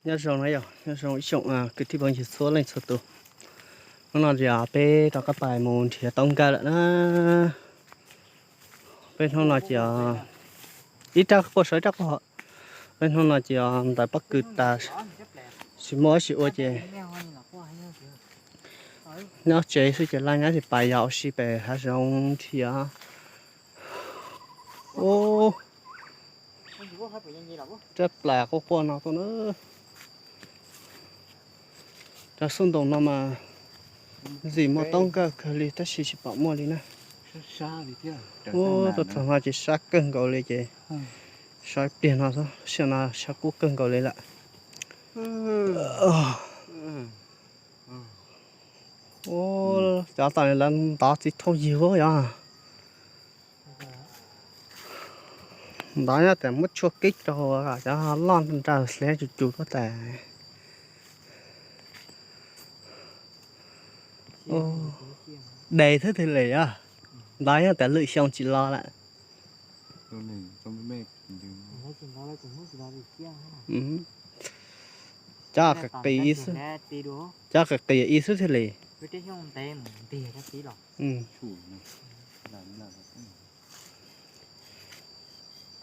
Nyob zoo na yom, nyob zoo ib tsoom kwv tij phooj ywg txhua leej txhua tus. Hnub no ces peb rov qab pais mus nrhiav taub nkawj lawm na. Peb hnub no ces ib rab quaj saum ib rab quaj hauv. Peb hnub no ces ntawm pob kws tas, tsis muaj dab tsi ua ces nyob tsev xwb ces laj nyab tsis pais, yog ua si pem hav zoov nrhiav. Ub, rab plas quaj quaj no tuaj na. Cov xub ntoos no mas ntxim muaj taub nkawj kawg li tab sis tsis pom muaj li na. Ub, tuaj txog no ces sab kawg nkaus li ces sab ib pliag no xwb, sab no sab kub kawg nkaus li lawm. Ub, cov tom lawv ntov txiv thooj ywg yog. Ntov nyob tas muab tshuaj kib rau cov loj nraws hliav cus cus tuaj tas. Des thiab thiaj li os. Ntov nyob tas lwm xyoo tsis los lawm. Cov qis qis ib xwb, cov qis qis ib xwb thiaj li.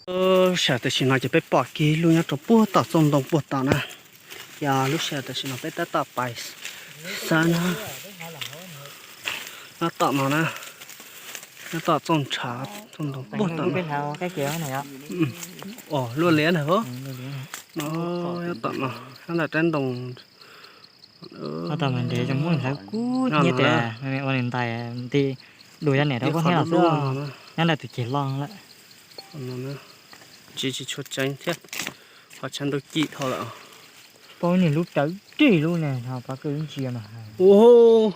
Lub sij hawm tam sim no ces peb pom kiag lub nyob rau puag tom txoj ntoo puag tom na. Yog lub sij hawm tam sim no peb tab tom pais xawb na. Nyob tom no na, nyob tom txoj ntshav txoj ntoo puag tom no. Os, luaj liab ntag. No, nyob tom no, nyob ntawm rab ntoo. Nyob tom mas ntev zoo muab hlawv kub nyiab tias ua nws ntais nti dua cov niam rau kub hnyiab los xwb. Nyob ntawm tus ceg loj lawm. Ntsis tsis tshua tseeb thiab, qhov tshav ntuj cim dhau lawm. Pab niag lub rawv rig lub ne, pab koj lub ntsia mas. Ub,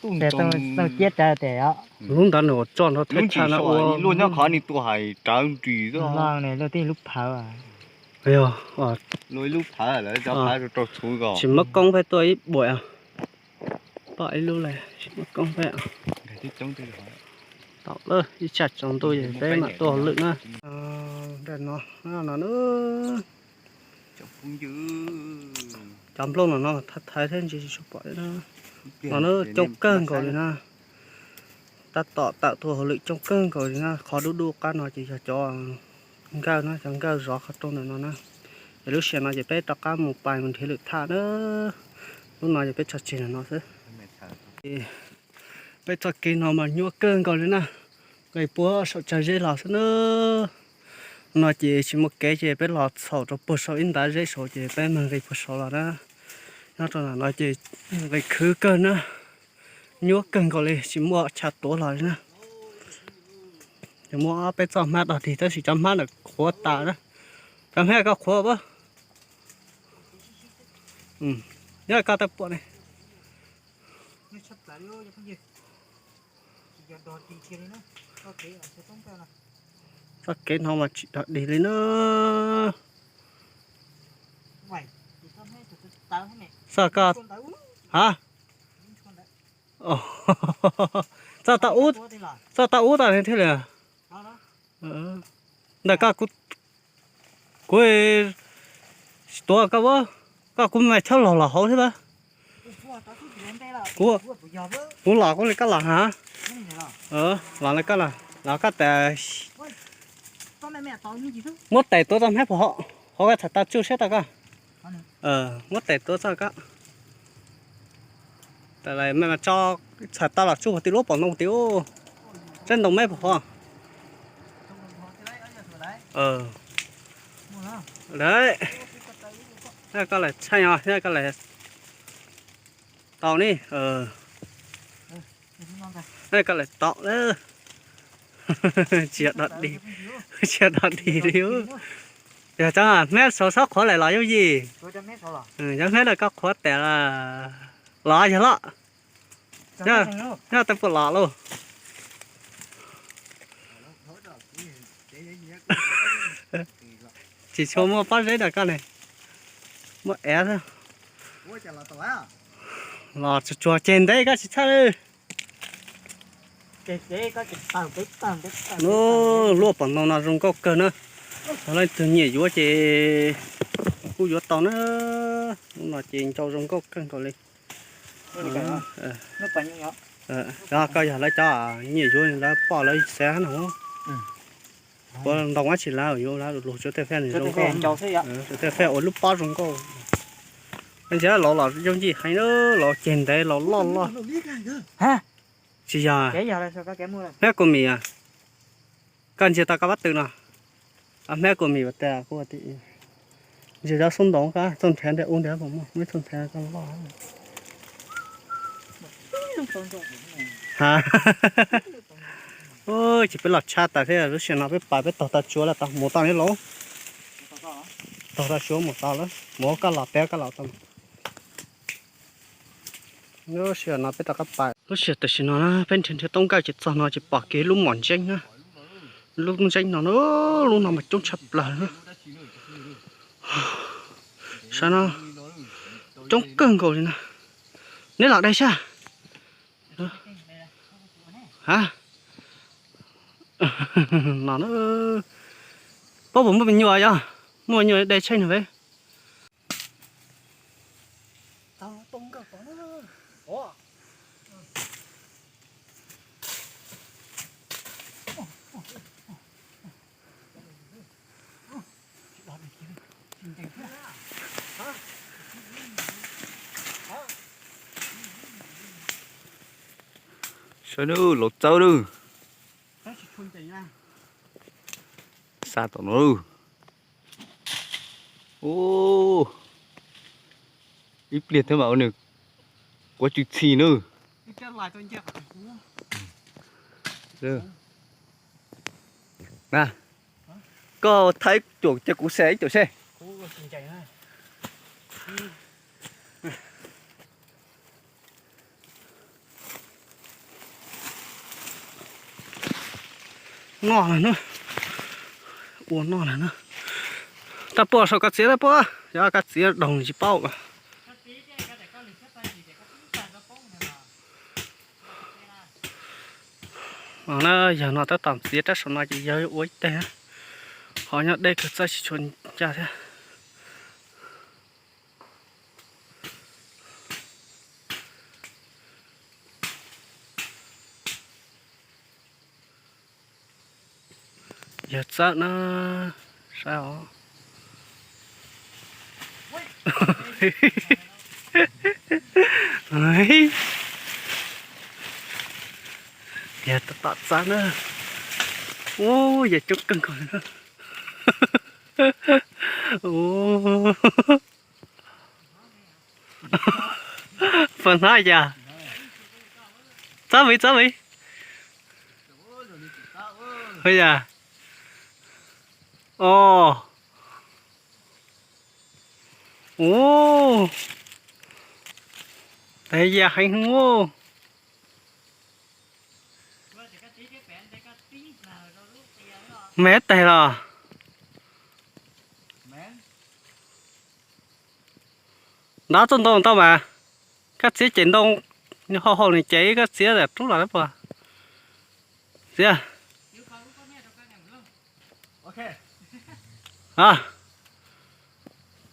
tau ciab rawv tes os. Lub ntawd nws ua tso nrho thaj tsam no ua luaj nyob qhov nws tua hais rawv ris xwb. Loj ne, luaj tib lub phawv. Luaj ib lub phawv lawm, cov phawv rau rau txhuv ko. Tsis muab koob peb tuaj ib buam. Pom ib lub lawm, tsis muab koob peb. Tau lawm, ib tsam tsaus ntuj ces peb mam tuaj hauj lwm na. Nram no, no na. Cov nplooj no no thaiv thaiv thiab ntsis tsis tshua pom li na. No na coob kawg nkaus li na. Tab tom tawm tuaj hauj lwm coob kawg nkaus li na. Qhov dub dub qab no ces yog cov nkawj na, cov nkawj zov qhov rooj ntawm no na. Es lub sij hawm no ces peb rov qab mus pais mus nrhiav lwm thaj na. Lub no ces peb tso tseg ntawm no xwb. Peb txoj kev no mas nyuaj kawg nkaus li na. Nqis puag saum tsag zeb los xwb na. No ces tsis muaj kev ces peb los txhaum rau puag saum ib ntav zeb saud ces peb mag nqis puag saud los na. Nyob rau ntawm no ces nqis khwv kawg na. Nyuaj kawg nkaus li tsis muaj chaw tuav los li na. Ces muaj ob peb txoj hmab dog dig tab sis cov hmab ntawm qhuav tas na. Cov hmab koj qhuav pab. Nyob koj tau puam ne. Txoj kev no mas tsis dog dig li na. Xav koj, ha? Txoj tau ub, txoj tau ub tas thiaj li. Ntawm koj kuv, kuv tsis tuav koj, koj kuv me chab los los hauv thiab. Kuv los kuv li koj los ha. Los li koj los, los koj tas. Muab tais tuav txoj hmab puag hauv, hauv koj txhais tau tsuj siab tau koj. Muab tais tuav txoj koj. Tas lawm mas tso txhais tau los tsuj puag tim lub pom ntoo tim ub. Tsaib ntoo meb puag hauv. Lawm, koj lawm tshaj os, koj lawm tau ne. Koj lawm tau lawm. Tsis yog dog dig, tsis yog dog dig li. Yog cov hmab saud xob qhuav lawm los yooj yim. Cov hmab no koj qhuav tas los yog loj. Nyob tej puas los lauj. Tsis tshua muaj pob zeb rau koj ne. Muaj ev xwb. Los tsuag tsuag ceg ntev koj tsis txhawj li. Lub, lub pom ntoo no zoo nkauj kawg na. Yog leej twg nyiam yuav ces kuj yuav tau na. Lub no ces ncau zoo nkauj kawg nkaus li. Koj yog lawv cov nyiam yuav lawv poj lawv xav no. Puas ntau dab tsi lawv yuav lawv lug tsuav tej fej zoo nkauj, tsuav tej fej ua lub pob zoo nkauj. Ntsia los los yooj yim heev, los ceg ntev los loj loj. Tsis yog, hmab kua mis, koj ntsia tau koj pab tw no, hmab kua mis ua tas kuv ntsia cov xub ntoos koj txoj nrhiav ntawm ub ntawd puas muaj, muaj ib txoj nrhiav koj loj. Ces peb los tshab tas thiab, lub sij hawm no peb pais peb taug tau tsuav lawm, tau mus tau ne lauj. Taug tau tsuav mus tau lawm, mus koj los peb koj los tau. Lub sij hawm no peb rov qab pais. Lub sij hawm tam sim no na peb nrhiav nrhiav toob nkawj ces txog no ces pom kiag lub mom ntseeb na. Lub ntseeb no, lub no mas coob tshaj plaws na. Saib no, coob kawg nkaus li na. Neb los dai sab. Ha, no, puas muaj me nyuam yog, muaj nyuam dai tsheej no peb. Saib nawb, los txawb nawb. Xa tom no. Ib pliag thiab mas ua nws quav tsw txhi nawb. Na, koj thaij cuam ces kuv xa ib cuam seb. Noj lawm na. Ua noj lawm na. Tab puas saum koj txiav tab puas, yog koj txiav doog tsis paub. Na, yog no tab tom txiav rab saum no ces yog ua ib teg, ho nyob deb kawg txawb tsis tshua ncaj thiab. Yog txawb na, saib os. Yog tom txawb na. Ub, yog coob kawg nkaus li na. Ub. Puas hnab yog? Txawb vim, txawb vim. Yog. Os. Ub. Yam heev. Me tes los. Nrov txoj ntoo tau mas. Koj txiav ceg ntoo, hau hau nws ces koj txiav rub los puas? Txiav.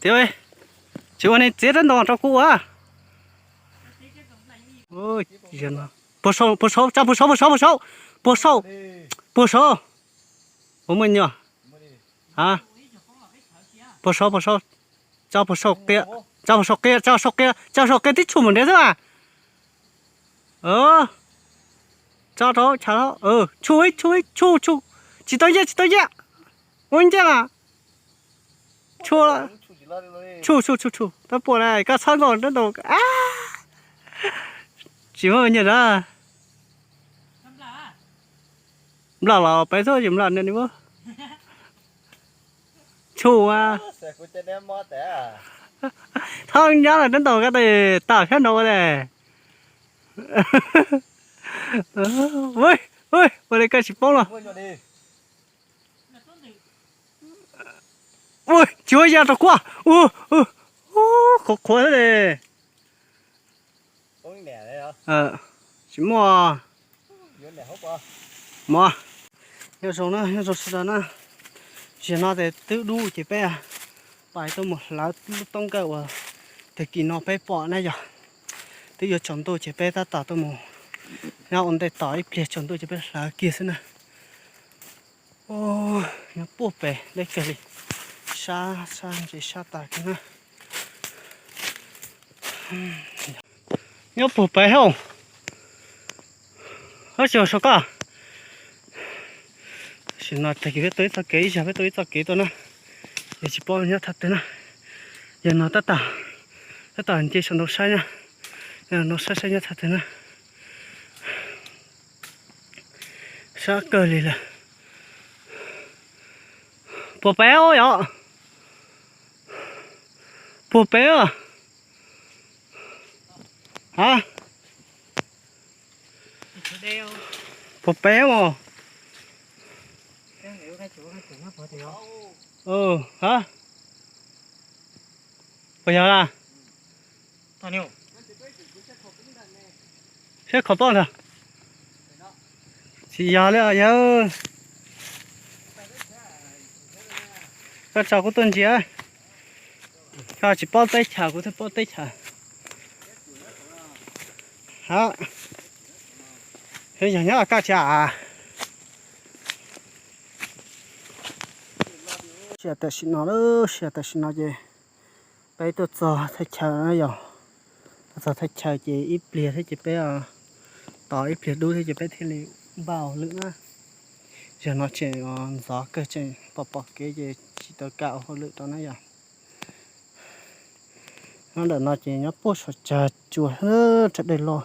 Txiav, tsis ua ne txiav rab ntoo rau kuv ua. Puag saum, puag saum, tso puag saum, puag saum, puag saum, puag saum, puag saum. Puas muaj nyuam? Puag saum, puag saum. Tso puag saum qia, tso puag saum qia, tso saum qia, tso saum qia tib tshuj mus nrad xwb mas. Tso rau chav, tshuj, tshuj, tshuj, tshuj. Tsis tau nyiaj, tsis tau nyiaj. Ua nyiaj mas. Tshuj, tshuj, tshuj, tshuj. Tab puas na, koj txhob nkaum rab ntoo. Tsis muaj nyuam na. Nplaj los peb txhob tsis nplaj ni. Tshuj a. Thoob nyob los rab ntoo koj tes tawm sab nraud ua le. Ua li koj tsis paub los. Ua tsis ua ya rau kuaj. Qhuav qhuav le. Tsis muaj. Mog, nyob zoo na, nyob zoo sawv daws na. Zaum no ces twb dub ces peb pais tuaj mus hlawv lub toob nkawj uas Tag kis no peb pom na yog twb yuav tsaus ntuj ces peb tab tom tuaj mus nyob ua ntej tos ib pliag tsaus ntuj ces peb hlawv kiag xwb na. Nyob puag pem deb kawg li, sab sab ntses sab tas kiag na. Nyob puag pem hauj, ab xyov saum koj. Tam sim no tag kis peb tuaj ib txoj kev, ib zaug peb tuaj ib txoj kev tuaj na, yog tsis paub nyob thaj twg na. Yog no tab tom, tab tom nce saum ntoo saib na, yog no saib saib nyob thaj twg na. Sab kawg li lawm. Puag pem yom, puag pem. Ha, puag pem os. Ha, puas yog na? Siab khov poj ntag. Tsis yog li yawg. Koj tso kuv tuaj ntsia. Koj tsis paub teb chaws kuv thiaj paub teb chaws. Ha, yog nyob koj tsis a. Sij hawm tam sim no, sij hawm tam sim no ces peb tuaj txog thaj chaw na yog, tuaj txog thaj chaw ces ib pliag thiab ces peb tos ib pliag dub thiab ces peb thiaj li npaj ua lwm na. Zaum no tseem ntxov kawg tseem pom pom kev ces tsis tau kam ua hauj lwm rau na yog. Nyob ntawm no ces nyob puag saum tsag tsuas, rab dej loj,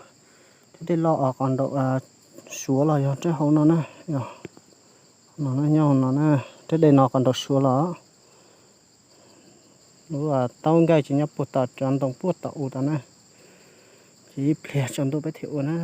rab dej loj os qhov nraum suav los yog rab hauv no na, yog no nyob no na, rab dej no qhov nraum suav los. Lub taub nkaj ces nyob puag tom cov ntoo puag tom u rau na. Ces ib pliag tsaus ntuj peb thiaj ua na.